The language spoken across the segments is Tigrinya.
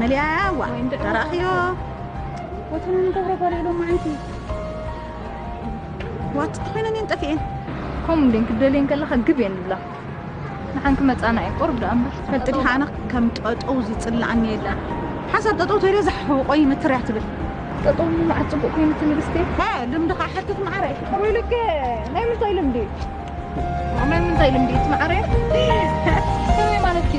መሊኣያ ዋ። ወይ እንድዒ። ተራእኽዮ። ወተን ንገብሮ ጓል ኢሎም ማዕንቲ። ዋጥ ኮይነን እየን ጠፊኤን። ከምኡ እንዴን ክደልየን ከለኻ ግብ እየን ዝብላ። ንሓን ክመጻና እየ፣ ቁሩብ ደኣ እምበር። ትፈልጢ ዲኻ፣ ኣነ ከም ጠጠው ዝጽላኣኒ የለን። ሓንሳብ ጠጠው ተይለ ዛሕ ኮይኑ ትርያ ትብል። ጠጠው ምብዓት ጽቡቕ ኮይኑ እቲ ንግስቲ። ሀ፣ ልምዲ ኸዓ ሕትት ማዕረ። ወይ ልክ፣ ናይ ምንታይ ልምዲ? ናይ ምንታይ ልምዲ? እቲ ማዕረ? ከመይ ማለትኪ?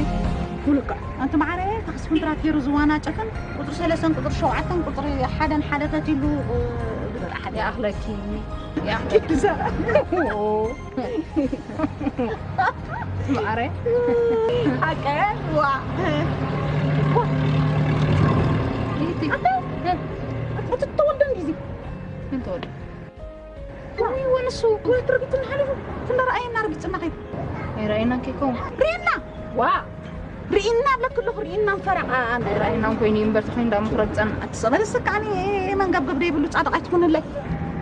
ሙሉቃ፣ ኣንቲ ማዕረ፣ ታክሲ ኩንትራት ሄሩ ዝዋናጨፍን፣ ቁጽሪ ሰለስተን፣ ቁጽሪ ሸውዓተን፣ ቁጽሪ ሓደን ሓደ ተቲሉ፣ እ፣ ዝበልዓ ሓደ። ይኣኽለኪ፣ ይኣኽለኪ። ማዕረ። ሓቀ፣ ዋ። ዋ። ይህቲ። ኣንተ፣ እቲ ተወልደ እንዲዚ። ምን ተወልደ? ወይ ወንሱ። ወይ ትርግትን ሓሊፉ። ክንዳ ረኣየና ርግጽና ከይዱ። ኣይረኣየናን ከይከውን። ርኢና። ዋ። ርኢና ብለክ ኣለኹ፣ ርኢና ፈረቓ። ኣይረኣየናን ኮይኑ እዩ እምበር፣ ተኾይኑ እንዳሞ ክረግጸና። ኣትሰበለስ ከዓኒ መንገብገብ ደይብሉ ጻድቕ ኣይትኹንለይ።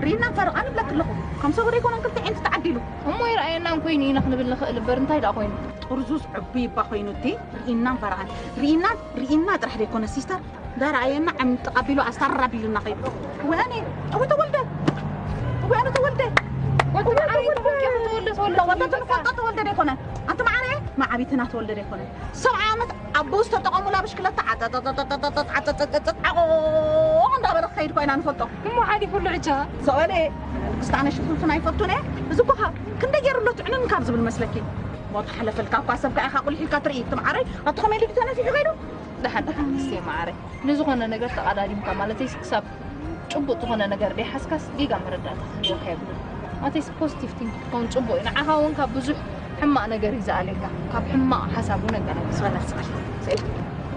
ርኢና ፈረቓ ንብለክ ኣለኹ። ከም ሰጉሪ ኣይኮነን ክልተ ዓይንቲ ተዓዲሉ። እሞ ኣይረኣየናን ኮይኑ ኢና ክንብል ንኽእል እምበር፣ እንታይ ደኣ ኮይኑ? ጥርዙስ ዕቡይ እባ ኮይኑ እቲ ርኢናን ፈረቓን። ርኢና፣ ርኢና ጥራሕ ደይኮነ ሲስተር፣ ዳር ኣየና ዓም ተቐቢሉ ኣስታራ ቢሉና ኸይዱ። ወያኔ፣ እወ ተወልደ። እወ ኣነ ተወልደ። ወዲ እወ መዓበይ ተወልደ። ተወልደ፣ ተወልደ፣ ተወልደ። ወዲ በቃ። ተወልደ፣ ተወልደ ደይኮነ። ኣንቲ መዓረ፣ መዓቢትና ተወልደ ደይኮነ። ሰብዓ ዓመት ኣቦ ዝተጠቐሙላ ብሽክለታ ዓጠጠጠጠጠጠጥ፣ ዓጠጠጠጠጥ፣ ዓቆ እንዳበለ ክኸይድ ኮይና ንፈልጦ። እሞ ሓሊፉ ልዕቻ። ሰበለ፣ ክስታነ ሽፉንፍና ኣይፈቱን እየ። እዚ እኮ ኸ ክንደይ ገይሩ ኣሎ ትዕንን ካብ ዝብል መስለኪ? ሞት ሓለፈልካ እኳ ሰብ ከኣ ኢኻ ቁልሕ ኢልካ ትርኢ። እቲ መዓረይ፣ ኣቲ ኸመይ ኢሉ ተነፊሑ ከይዱ? ደሓን፣ ደሓን፣ ንስየ መዓረይ። ንዝኾነ ነገር ተቐዳዲምካ፣ ማለተይስ ክሳብ ጭቡጥ ዝኾነ ነገር ደይሓዝካስ ጌጋ መረዳእታ ክህልወካ የብሉን። ማለተይስ ፖዚቲቭ ቲንክ ክትከውን ጽቡቕ እዩ። ንዓኻ እውን ካብ ብዙሕ ሕማቕ ነገር እዩ ዝኣልየካ። ካብ ሕማቕ ሓሳብ እውን ኣገላግል። ስበላ፣ ስበላ፣ ስበላ።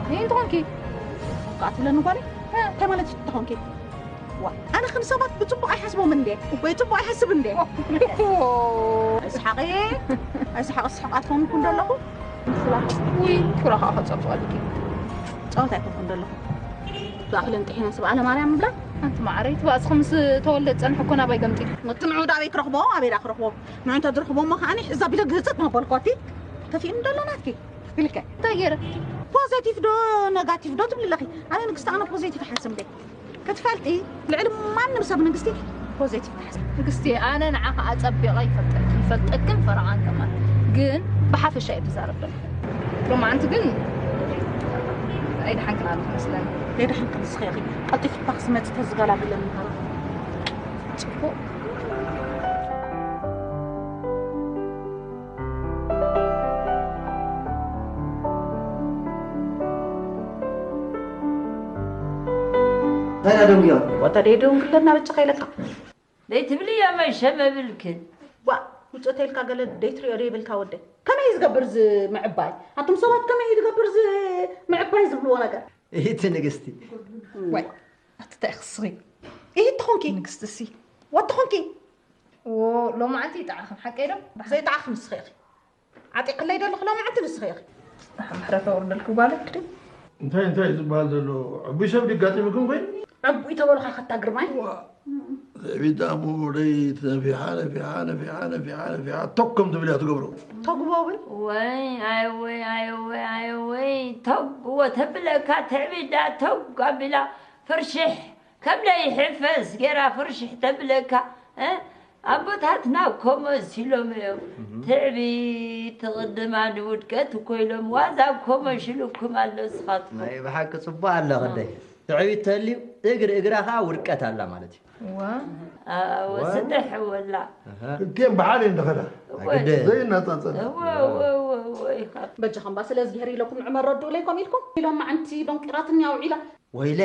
ይህ እንትኾንኪ? ከኣ ትብለኒ ጓለይ? እ። እንታይ ማለት እዩ ትኾንኪ? ዋ፣ ኣነ ከም ሰባት ብጽቡቕ ኣይሓስቦምን እንዴ? ወይ ጽቡቕ ኣይሓስብ እንዴ? ኣይስሓቂ፣ ኣይስሓቂ፣ ስሕቃት ኮንኩ እንደለኹ። ውይ፣ ክብራ ከዓ ከጸብጸበልኪ። ጸወታ ኣይኮንኩን ዘለኹ። ብኣኽልን ጥሒና ስብኣለ ማርያም እብላ። ኣንቲ ማዕረይ፣ ትባእስኺ ምስ ተወልደ ዝጸንሐ እኮ ናባይ ገምጢ። እቲ ንዑ ዳበይ ክረኽቦ፣ ኣበይ ዳ ክረኽቦ? ንዑ እንተ ዝረኽቦ እሞ ከዓኒ እዛ ቢለ ግህጽጥ መበልኳቲ። ተፊእኒ ደሎ ናትኪ። ኢልከ። እንታይ ገይረ? ፖዘቲቭ ዶ ነጋቲቭ ዶ ትብሊ ኣለኺ? ኣነ ንግስቲ ኣነ ፖዘቲቭ ይሓስብ እንዴ? ክትፈልጢ፣ ልዕሊ ማንም ሰብ ንግስቲ ፖዘቲቭ ትሓስብ። ንግስቲ፣ ኣነ ንዓኻ ኣጸቢቐ ይፈልጠኪ፣ ይፈልጠክን ፈረቓን ከማን። ግን ብሓፈሻ እየ ዝዛረብ ዘለኹ። ሎማዓንቲ ግን ኣይደሓንክን ኣለኹ መስለኒ። ዘይደሓንክን ንስኺ ኢኺ። ቀልጢፍካ ክስመጽ ተዝገላግለኒ ምሃራ። ጽቡቕ። እንታይ ደንጉዮ? ወታ ደይ ደንጉለና በጭኻ ኢለካ። ደይ ትብልዮ መሸ መብልክን። ዋ፣ ውጽእ ተይልካ ገለ ደይ ትሪኦ ደይ ብልካ ወደይ። ከመይ እዩ ዝገብር እዚ ምዕባይ? ኣቱም ሰባት ከመይ እዩ ዝገብር እዚ ምዕባይ ዝብልዎ ነገር? ኢቲ ንግስቲ። ወይ፣ ኣቲ እንታይ ክስሪ? ኢቲ ትኾንኪ? ንግስቲ ሲ። ወት ትኾንኪ? ዎ፣ ሎማዓንቲ ይጠዓኽን፣ ሓቀይ ዶ? ዘይጠዓኽን ንስኺ ኢኺ። ዓጢቕለይ ደለኹ ሎማዓንቲ ንስኺ ኢኺ። ምሕረት ኣውርደልኪ ጓለይ ክዲ። እንታይ፣ እንታይ እዩ ዝበሃል ዘሎ? ዕቡይ ሰብ ድዩ ኣጋጢሙኩም ኮይኑ? ዕቡይ ተበሉኻ ከታ ግርማይ? ዋ፣ ትዕቢት ደኣ እሞ ደይ ነፊሓ፣ ነፊሓ፣ ነፊሓ፣ ነፊሓ፣ ነፊሓ፣ ቶግ ከም ትብል እያ ትገብሮ። ቶግ ብል? ወይ፣ ኣይ ወይ፣ ኣይ ወይ፣ ኣይ ወይ፣ ቶግ ወተብለካ ትዕቢት ደኣ ቶግ ኣቢላ ፍርሽሕ ከም ደይሕፈስ ጌራ ፍርሽሕ ተብለካ፣ እ? ኣቦታትና እኮ መሲሎም እዮም። እህ። ትዕቢት ትቕድማ ንውድቀት እኮ ኢሎም። ዋዛ እኮ መሽሉኩም ኣሎ ንስኻትኩም። ናይ ብሓቂ ጽቡቕ ኣሎ ኽደይ። ትዕቢት ተልዩ እግሪ እግራ ኸኣ ውድቀት ኣላ ማለት እዩ። ዋ። ኣዎ፣ ዋ። ስደሕ ወላ። ኣሃ። ክልቲኤን ብሓደ እየን ዝኸዳ። እወ። ኣግደ። ዘይነጻጸል። እወ፣ እወ፣ እወ፣ እወ፣ ኢኻ። በጃኻ እምባ ስለ እዝግሄር ኢለኩም ንዕመር ረድኡለይ ኮም ኢልኩም ኢሎም መዓንቲ ዶንቂራትኒ ኣውዒላ። ወይለ።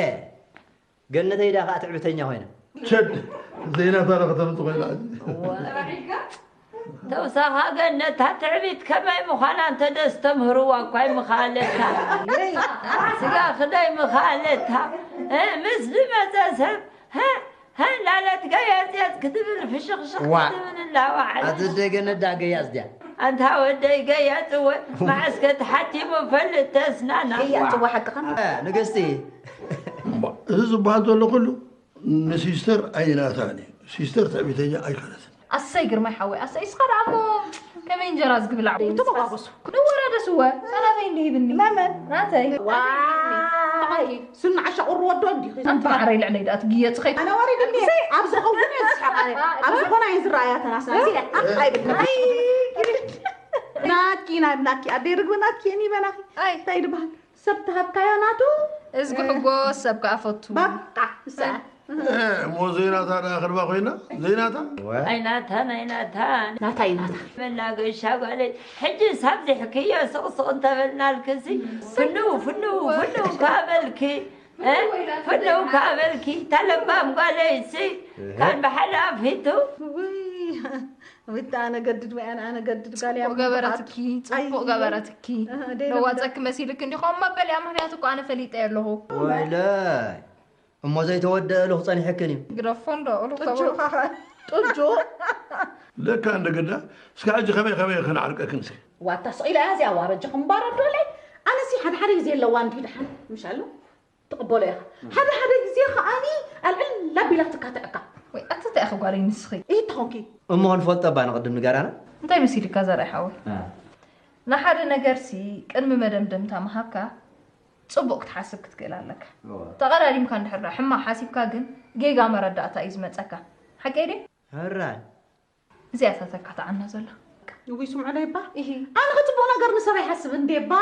ገነተይ ዳ ኸኣ ትዕቢተኛ ኮይና። ቸድ፣ ዘይናታ ዶ ከተምጽእ ኮይና። እዋ። ተውሳኻ ገነታ ትዕቢት ከመይ ምዃና እንተ ደስተምህርዋ እኳ ኣይምኻለታ። ስጋ ክደይ ምኻለታ። እ፣ ምስ ዝመጸ ሰብ፣ ሀ፣ ሀ፣ ላለት ገየጽየጽ ክትብል ፍሽኽሽኽ ዋ። ክትብል እንዳወዓለች። ኣቲ ደገነ ዳ ገያጽ ድያ? ኣንታ ወደይ ገያጽ እወ፣ መዓስከ ተሓቲሙ ፈልጥ ተስናና። ገያጽ እወ ሓቅኻ። እ፣ ንግስቲ። እምባ፣ እዚ ዝበሃል ዘሎ ኩሉ ንሲስተር ኣይናታን እዩ። ሲስተር ትዕቢተኛ ኣይኮነትን። ኣሰይ ግርማይ ሓወይ፣ ኣሰይ እስኻ ደኣ እሞ ከመይ እንጀራ ዝግብላዕ? ተመጓጎሱ። ንወራደስ እወ፣ ናተይ እንዲሂብኒ። መመን? ናተይ። ዋ። ኣይ፣ ስኑ ዓሻ ቁሪ ወዶ እንዲኺ። ኣንቲ ማዓረይ ልዕለይ ደኣ ትግየጽ ኸይ ኣነ ወሪድኒ። ኣብ ዝኸውን እየ ዝስሓቕ ኣነ። ኣብ ዝኾነ እየ ዝረኣያ ተናስናሲ። ኣይ፣ ኣይብልኒ። ኣይ፣ ናትኪ፣ ናይ ናትኪ። ኣደይ ርግቢ ናትኪ፣ እኔ በላኺ። ኣይ። እንታይ ይበሃል? ሰብ ተሃብካዮ ናቱ። እዝጊ ሕጎስ ሰብ ከኣ ፈቱ። በቃ፣ እሳ። እሞ ዘይናታ ደኣ ክድባ ኮይና? ዘይናታ? ኣይናታ፣ ኣይናታ። ናታ እዩ ናታ። መናገሻ ጓለይ፣ ሕጂ ሳብ ዝሕክዮ ስቕስቕ እንተበልናልክሲ፣ ፍንው፣ ፍንው፣ ፍንው ካበልኪ፣ እ? ፍንው ካበልኪ፣ ተለባም ጓለይሲ፣ ካን ብሓደ ኣፊቱ። ውይ፣ ውታ ኣነ ገድድ ወይ ኣነ፣ ኣነ ገድድ ጋል ጽቡቕ እያ ገበረትኪ፣ ምብኻት። ጽቡቕ ኣይ፣ ገበረትኪ። እህ፣ ደይ ለዋጸኪ መሲልኪ እንዲኹም መበል እያ፣ ምኽንያቱ እኮ ኣነ ፈሊጠ ኣለኹ። ወይለይ። እሞ ዘይተወደአ እልኽ ጸኒሐክን እዩ። ግደፎ እንዶ፣ እልኽ ጥጆ ተበሉ። ኻኻ። ጥጆ። ለካ እንደ ግዳ፣ እስከ ሕጂ ከመይ ከመይ ክንዓርቀክን እስከ። ዋታ ስቕ ኢላ እያ እዚኣ፣ ዋ በጃኹም እምባር ኣዶለይ። ኣነሲ ሓደ ሓደ ግዜ ኣለዋ እንዲዩ ደሓን፣ ምሽ ኣሎ? ትቕበሎ ኢኻ። ሓደ ሓደ ግዜ ከኣኒ ኣልዕል ኣቢላ ትካትዐካ። ወይ ኣቲ እንታይ ኢኺ ጓለይ ንስኺ? ኢሂ ተኾንኪ። እሞ ክንፈልጦ እባ ንቕድም ንገራና። እንታይ መሲልካ ዘርኣይ ሓወይ? እ። ንሓደ ነገርሲ ቅድሚ መደምደምታ ምሃብካ፣ ጽቡቕ ክትሓስብ ክትክእል ኣለካ። እወ። ተቐዳዲምካ እንድሕር ደኣ ሕማቕ ሓሲብካ ግን፣ ጌጋ መረዳእታ እዩ ዝመጸካ። ሓቀይ ድየ? ሕራይ። እዚኣ እታ ተካትዓና ዘላ። እውይ፣ ስምዑለይ እባ። እሂ። ኣነ ኸ ጽቡቕ ነገር ንሰብ ኣይሓስብን ድየ እባ?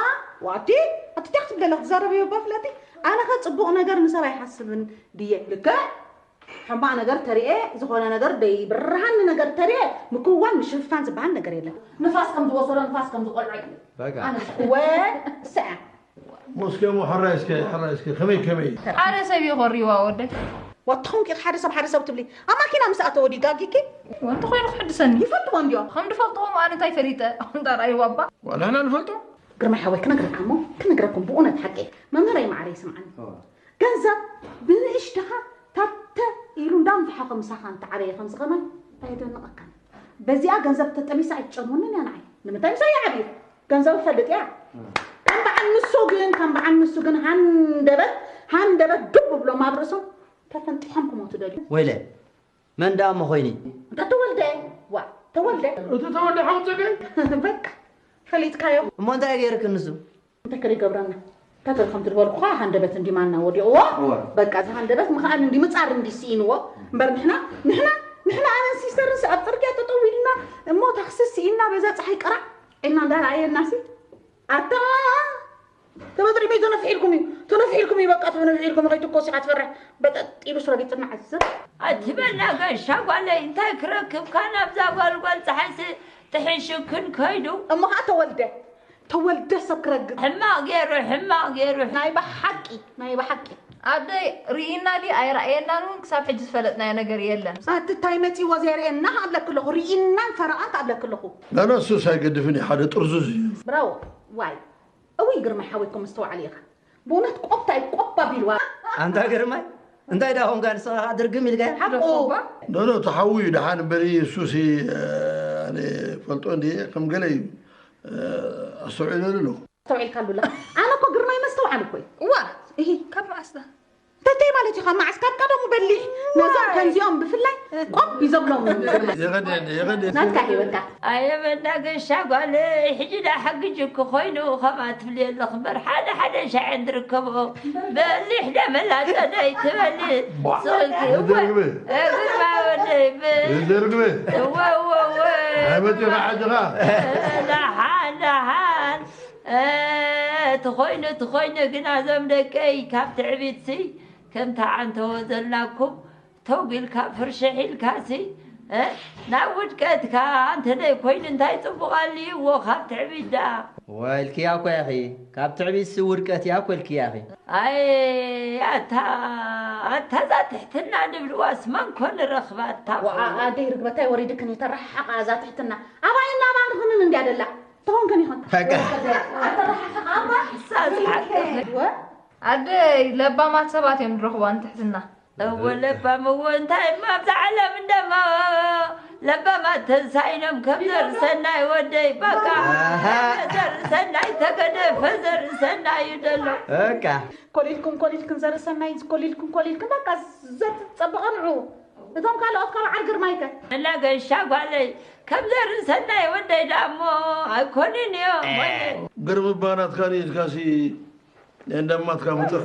ዋቲ፣ ኣቲ እንታይ ክትብሊ ኣለኺ? ትዛረቢ እባ ፍለጢ። ኣነ ኸ ጽቡቕ ነገር ንሰብ ኣይሓስብን ድየ? ልክዕ? ሕማቕ ነገር ተሪኤ፣ ዝኾነ ነገር ደይ ብርሃኒ ነገር ተሪኤ፣ ምክዋን ምሽፍፋን ዝበሃል ነገር የለን። ንፋስ ከም ዝወሰዶ፣ ንፋስ ከም ዝቖልዖ እዩ። በቃ። ኣነ ወ-፣ ሰ-፣ ሞስኬሞ፣ ሕራይ እስከ፣ ሕራይ እስከ፣ ከመይ፣ ከመይ? ሓደ ሰብ እዩ ኮሪዋ ወደይ። ዋትኹም ኪ ሓደ ሰብ፣ ሓደ ሰብ ትብሊ? ኣብ ማኪና ምስ ኣተወ ድዩ ጋጊኪ? ወንቲ ኮይኑ ክሕድሰኒ። ይፈልጥዎ እንድዮ? ከም ድፈልጥዎም ኣነ እንታይ ፈሊጠ? ኣኹም ዳርኣይዋ እባ። ዋላ ንሕና ንፈልጦ። ግርማይ ሓወይ፣ ክነግረካ እሞ፣ ክነግረኩም ብእውነት ሓቂ። መምህረይ መዓረይ ስምዓኒ። እወ። ገንዘብ ብንእሽተኻ ታተ ኢሉ እንዳንፍሓኸ ምሳኻ እንተዓበየ ከምዚ ኸማይ ኣየደንቐካን። በዚኣ ገንዘብ ተጠሚሳ ኣይትጨልሙንን እያ ንዓይ። ንምንታይ ምሳይ ይዓብዩ? ገንዘብ እፈልጥ እያ። እም። ከም በዓል ንሱ ግን፣ ከም በዓል ንሱ ግን ሃንደበት፣ ሃንደበት ዱብ ብሎም ኣብ ርእሶም ተፈንጢሖም ክሞቱ ደልዩ። ወይለ፣ መን ደኣ እሞ ኾይኑ? እንተ ተወልደ፣ ዋ፣ ተወልደ። እቲ ተወልደ ሓው ጸገይ? በቃ፣ ፈሊጥካዮ። እሞ እንታይ ገይርክ ንሱ? እንታይ ከ ይገብረና? እንታይ ከም ትበልኩኻ ሃንደበት እንዲ ማና ወዲቕዎ። እወ። በቃ፣ እዚ ሃንደበት ምኽኣል እንዲ ምጻር እንዲ ስኢንዎ። እምበር ንሕና፣ ንሕና፣ ንሕና ኣነን ሲስተርን ኣብ ጽርግያ ጠጠው ኢልና፣ እሞ ታክሲ ስኢንና በዛ ጸሓይ ቅራዕ ኢልና እንዳረኣየናሲ። ኣታ ተበጥሪመይ ተነፊሕልኩም እዩ፣ ተነፊሕልኩም እዩ፣ በቃ ተነፊሕልኩም እዩ፣ ከይትኮስ ኢኻ ትፈርሕ። በጠጥ ኢሉ ስረጊጥና ዓዘብ። ኣቲ መናገሻ ጓለይ፣ እንታይ ክረክብካ ናብዛ ጓልጓል ፀሓይሲ ጥሒሹክን ከይዱ? እሞ ኸዓ ተወልደ፣ ተወልደ ሰብ ክረግጥ። ሕማቕ ገይሩ፣ ሕማቕ ገይሩ። ናይ ብሓቂ፣ ናይ ብሓቂ። ኣደይ ርኢና ድዩ ኣይረኣየናን እውን ክሳብ ሕጂ ዝፈለጥናዮ ነገር የለን። ኣቲ እንታይ መፂዎ ዘየርእየና ከኣ እብለኪ ኣለኹ፣ ርኢናን ፈረቓን ከኣ እብለኪ ኣለኹ። ላላ እሱስ ኣይገድፍን እዩ፣ ሓደ ጥርዙዝ እዩ። ብራዎ፣ ዋይ። እውይ ግርማይ ሓወይ እኮ መስተውዓሊ ኢኻ። ብእውነት ቆብ እንታይ ቆብ ኣቢልዋ። ኣንታ ግርማይ፣ እንታይ ደኣ ኾንካ ንስኻ ኸኣ ድርግም ኢልካያ? ሓቁ። ኖ፣ ኖ፣ ተሓዊ እዩ ደሓን እምበሪ እሱሲ፣ ኣነ ፈልጦ እንድየ ከም ገለ እዩ፣ ኣስተውዒለሉ ኣለኹ። ኣስተውዒልካሉ ኣለኻ። ኣነ እኮ ግርማይ መስተውዓሊ እኮ እዩ። እዋ፣ እሂ፣ ካብ መዓስ ደኣ? ተተይ ማለት እዩ፣ ካብ መዓስ? ካብ ቀደሙ በሊሕ። ነዞም ከምዚኦም ብፍላይ ቆብ እዩ ዘብሎም። የቐንየኒ፣ የቐንየኒ። ናትካ ህይወትካ። ኣየ መናገሻ ጓለይ፣ ሕጂ ደኣ ሓግጅኪ ኮይኑ ከምኣ ትብሊ ኣለኺ እምበር፣ ሓደ ሓደ ሻዕን ትርከቦ። በሊሕ ደመላጸ ደይ ትበሊ። ቧ። ስቕልኪ፣ እወ፣ እግርማ ወደይ፣ ብ-፣ እዘርግበ። እወ፣ እወ፣ እወ። ኣይመጺኻ ዓድኻ። ደሓን፣ ደሓን። እ፣ እቲ ኾይኑ፣ እቲ ኾይኑ ግና እዞም ደቀይ ካብ ትዕቢትሲ ከምታ ዓንተዎ ዘላኩም ተጉ ኢልካ ፍርሽሕ ኢልካሲ፣ እ፣ ናብ ውድቀትካ እንተ ደይ ኮይኑ እንታይ ጽቡቕ ኣልይዎ ካብ ትዕቢት ደኣ? ወይልክያ እኮ ኢኺ፣ ካብ ትዕቢትሲ ውድቀት እያ እኮ ኢልክያ ኢኺ። ኣይ፣ ኣታ፣ ኣታ እዛ ትሕትና ድብልዋስ መን ኮን ረኽባታ? ወዓ፣ ኣደይ ርግበታይ ወሪድክን እየ፣ ተረሓሓቓ እዛ ትሕትና። ኣባይን ኣባርኽንን እንድያ ደላ። ተኾንክን ይኾን? በቃ። ኣተረሓሓቓ እባ። እሳ ዝሓቅፍ። ወ? ኣደይ፣ ለባማት ሰባት እዮም ዝረኽቧ ንትሕትና። እወ፣ ለባም እወ፣ እንታይ እማ ኣብዛ ዓለም እንደማ ለባማት ተሳኢኖም ከም ዘርሰናይ ወደይ፣ በቃ። ኣሃ። ዘርሰናይ ተገደፈ፣ ዘርሰናይ እዩ ዘሎ። በቃ። ኮሊልኩም፣ ኮሊልክን ዘርሰናይ፣ ኮሊልኩም፣ ኮሊልክን፣ በቃ፣ ዘትጸበቐ ንዑ። እቶም ካልኦት ካብ ዓር ግርማይከ? መናገሻ ጓለይ፣ ከም ዘርሰናይ ወደይ ደኣ እሞ ኣይኮንን እዮም። ግርም እባ ናትካ ኢልካሲ እንደማትካ ምጥር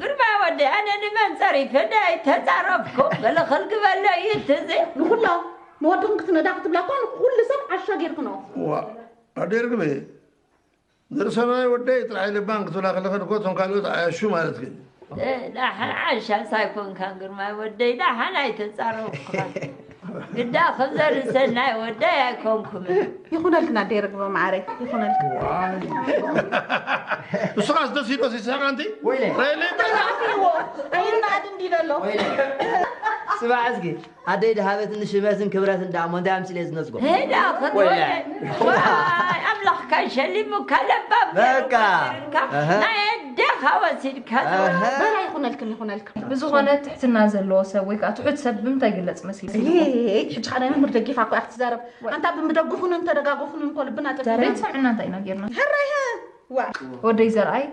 ግርማ ወዲ ኣነ ንመን ጸሪፈ ዳ ኣይተጻረፍኩ ገለ ከልግበሎ እዩ ትዚ ንኩሎ ንወድኹም ክትነዳ ክትብላ እኳ ንኩሉ ሰብ ዓሻ ጌርክኖ ዋ ኣደርግበ ዝርሰናይ ወደይ ጥራሕ ልባን ክትብላ ከለኸ እኮ እቶም ካልኦት ዓያሹ ማለት ግን ዳሕን ዓሻ ሳይኮንካን ግርማይ ወደይ ዳሕን ኣይተጻረፍኩኻ ግዳ ከም ዘርሰናይ ወደይ ኣይኮንኩምን ይኹነልክን ኣደይ ርግበ ማዓረይ ይኹነልክን ንስኻስ ደስ ኢሎ ሲስሕቕ ኣንቲ ወይለ ረይለይ ኣይናድ እንዲለሎ ስማዕ እስኪ ኣደይ ድሃበትኒ ሽመትን ክብረትን ደኣ እሞ እንታይ ኣምሲለ ዝነስጎ ሄዳ ክትወለ ዋይ ኣምላኽካ ሸሊሙካ ለባም በቃ። ገይሩካ እህ። ናይ ኣዴኻ ወሲድካ እህ። በላ ይኹነልክን ይኹነልክን ብዝኾነ ትሕትና ዘለዎ ሰብ ወይ ከዓ ትሑት ሰብ ብምንታይ ግለፅ መሲሉ ሕጂ ሓደ መምህር ደጊፋ እኮ ክትዛረብ ኣንታ ብምደግፉንን ተደጋገፉንን እኮ ልብና ጠፊእና ዘይተሰምዕና እንታይ ኢና ጌርና ሕራይ ዋ ወደይ ዘርኣይ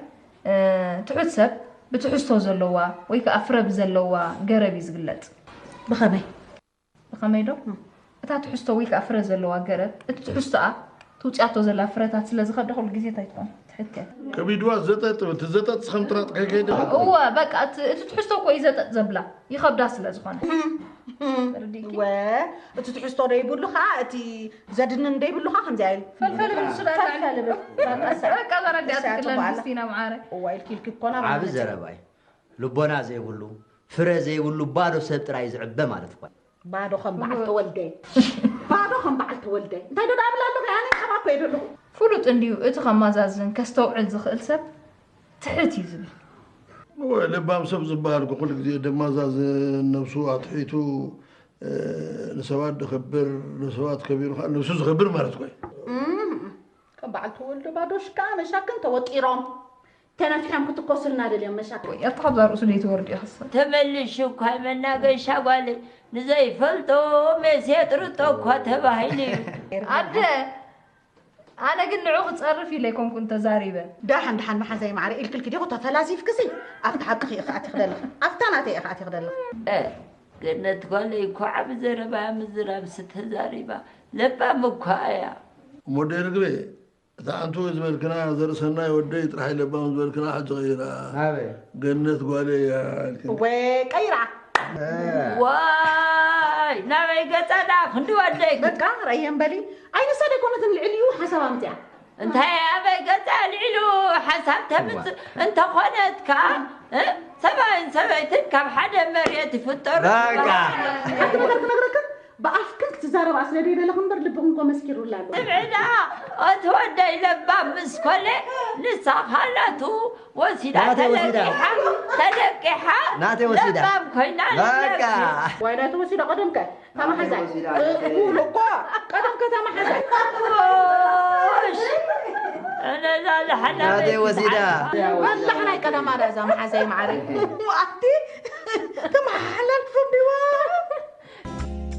ትሑት ሰብ ብትሕዝቶ ዘለዋ ወይ ከዓ ፍረ ብዘለዋ ገረብ እዩ ዝግለፅ ብኸመይ ብኸመይ ዶ እታ ትሕዝቶ ወይ ከዓ ፍረ ዘለዋ ገረብ እቲ ትሕዝቶኣ ትውፅኣቶ ዘላ ፍረታት ስለ ዝኸብዳ ኩሉ ግዜ እንታይ ትኾን ትሕት እያ ከቢድዋ ዘጠጥ ትብል ትዘጠጥ ስኸም ጥራጥ ከይከይደ እወ በቃ እቲ እቲ ትሕዝቶ እኮ እዩ ዘጠጥ ዘብላ ይኸብዳ ስለ ዝኾነ ተረዲእኪ? ወ እቲ ትሕዝቶ ደይብሉ ከዓ እቲ ዘድንን ደይብሉ ከዓ ከምዚ ኣይል ፈልፈል ብል ሱዳን ፈልፈል ብል በቃ በረዳ እሳ ትክለን ጽቡቕ ኣላ። ምስቲና መዓረ እዋ ኢልኪ ኢልኪ እኮና ዓቢ ዘረባ እዩ ልቦና ዘይብሉ ፍረ ዘይብሉ ባዶ ሰብ ጥራይ ዝዕበ ማለት እኳ ባዶ ከም በዓል ተወልደ ባዶ ከም በዓል ተወልደ እንታይ ዶ ዳብል ኣለኹ ኣነ ጸባ እኮ እየ ዘለኹ ፍሉጥ እንድዩ እቲ ከማዛዝን ከስተውዕል ዝኽእል ሰብ ትሕት እዩ ዝብል ወይ ለባም ሰብ ዝበሃል እኮ ኩሉ ግዜ ደማዛዝን ነብሱ ኣትሒቱ እ፣ ንሰባት ድኽብር ንሰባት ከቢሩ ከዓ ነብሱ ዝኽብር ማለት እኮ እዩ እም፣ ከም በዓል ተወልደ ባዶ ሽካ መሻክን ተወጢሮም ተነፊሖም ክትኮሱልና ደልዮም መሻክን ወይ ኣታ ካብዛ ርእሱ ደይትወርድ ኢኽሰ ተመልሹ እኳ መናገሻ ጓለይ ንዘይፈልጦ ሜስ የጥርጦ እኳ ተባሂሉ እዩ ኣደ ኣነ ግን ንዑ ክፀርፍ ኢለ ኣይኮንኩን ተዛሪበ ዳሓን ዳሓን መሓዛይ ማዕረ ኢልክልኪ ዲኹ ተፈላሲፍክሲ ኣብቲ ሓቂ ኢኻ ኣቲ ክደልኽ ኣብታ ናተይ ኢኻ ኣቲ ክደልኽ እ፣ ገነት ጓለይ እኳ ዓብ ዘረባ ምዝራብ ስተዛሪባ ለባም እኳ እያ እሞ ደይ ርግበ እታ ኣንቱ ዝበልክና ዘርእሰናይ ወደይ ጥራሕ ለባም ዝበልክና ሕጂ ቀይራ ናበይ ገነት ጓለይ እያ ኢልክኒ። ወ ቀይራ ዋይ ናበይ ገጸና ክንዲ ወደይ በቃ ረየን በሊ ኣይንሳ ደይኮነትን ልዕሊኡ ሓሳብ ኣምፅያ እንታይ ኣበይ ገጸ ልዕሉ ሓሳብ ተምፅእ እንተኾነት ከዓ እ፣ ሰብኣይን ሰበይትን ካብ ሓደ መሬት ይፍጠሩ በቃ ሓንቲ ነገር ክነግረክን ብኣፍክን ክትዛረብ ኣስለ ደይደለኽ እምበር ልብኽን ኮ መስኪሩላ ኣሎ ስምዕዳ እቲ ወደይ ለባም ምስ ኮነ ንሳ ካላቱ ወሲዳ ናተይ ወሲዳ። ተለቂሓ ተለቂሓ ናተይ ወሲዳ። ለባም ኮይና በቃ ዋይ ናይቲ ወሲዳ ቀደምከ ተማሓዛይ ሙሉ እኮ ቀደምከ ተማሓዛይ እነዛ ዝሓላ ናተይ ወሲዳ ወላሕ ናይ ቀደማ ዳዛ መሓዛይ ማዓረ ኣቲ ተመሓላልፎም ዲዋ